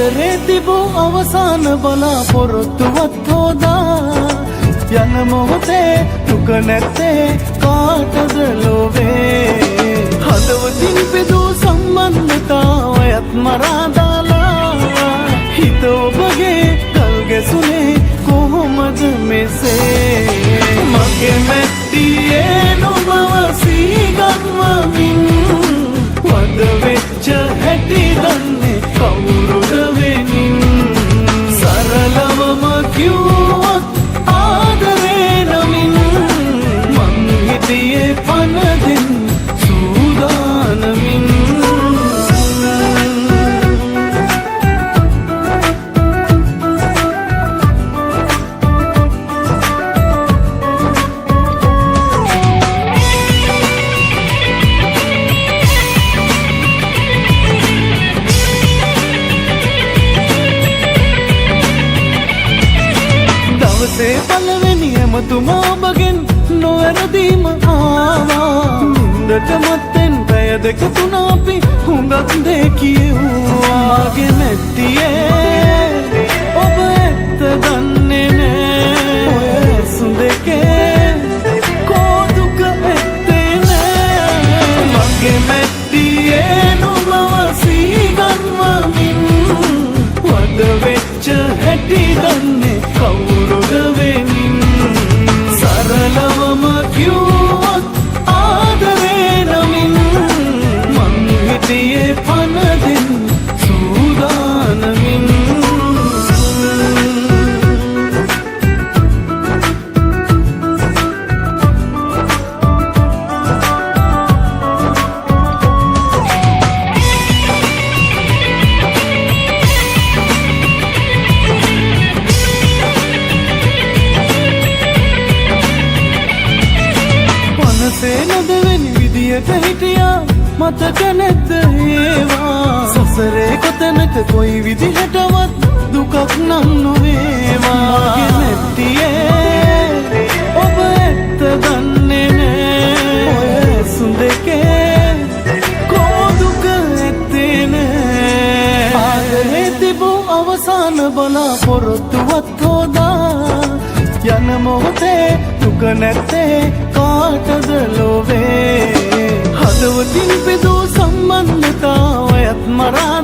ආදරේ තිබූ අවසාන බලාපොරොත්තුවත් හොදා යන මොහොතේ දුක නැත්තේ කාටද ලොවේ. හදවතින් පිදූ සම්බන්ධතාවයත් මරා දාලා හිත ඔබගේ ගල් ගැසුනේ කොහොමද මෙසේ. මගේ මැට්ටියේ නුඹව සීගන්වමින් වද වෙච්ච හැටි දන්නේ කවුරුද වෙනින්. සරලවම කිව්වොත් ආදරේ නමින් මං හිටියේ පණ දෙන්න සූදානමින්. දවසේ පළවෙනි ඇමතුම ඔබගෙන් නොවැරදීම ආවා. නින්දට මත්තෙන් පැය දෙක තුන අපි හුඟක් දේ කියෙව්වා. මගේ මැට්ටියේ ඔබ ඇත්ත දන්නේ නෑ. ඔය ඇසුන් දෙකේ කෝ දුක ඇත්තේ නෑ. මගේ මැට්ටියේ නුඹව සීගන්වමින් වද වෙච්ච හැටි දන්නේ කවුරුද වෙනින්. සරලවම කිව්වොත් ආදරේ නමින් මං හිටියේ පණ දෙන්න සූදානමින්. මනසේ නොදෙවෙනි විදියට හිටියා මතක නැද්ද ඒවා. සසරේ කොතැනක කොයි විදිහටවත් දුකක් නම් නොවේවා. මගේ මැට්ටියේ ඔබ ඇත්ත දන්නේ නෑ. ඔය ඇසුන් දෙකේ කෝ දුක ඇත්තේ නෑ. ආදරේ තිබූ අවසාන බලාපොරොත්තුවත් හොදා යන මොහොතේ දුක නැත්තේ කාටද ලොවේ. හදවතින් පිදූ සම්බන්ධතාවයත් මරා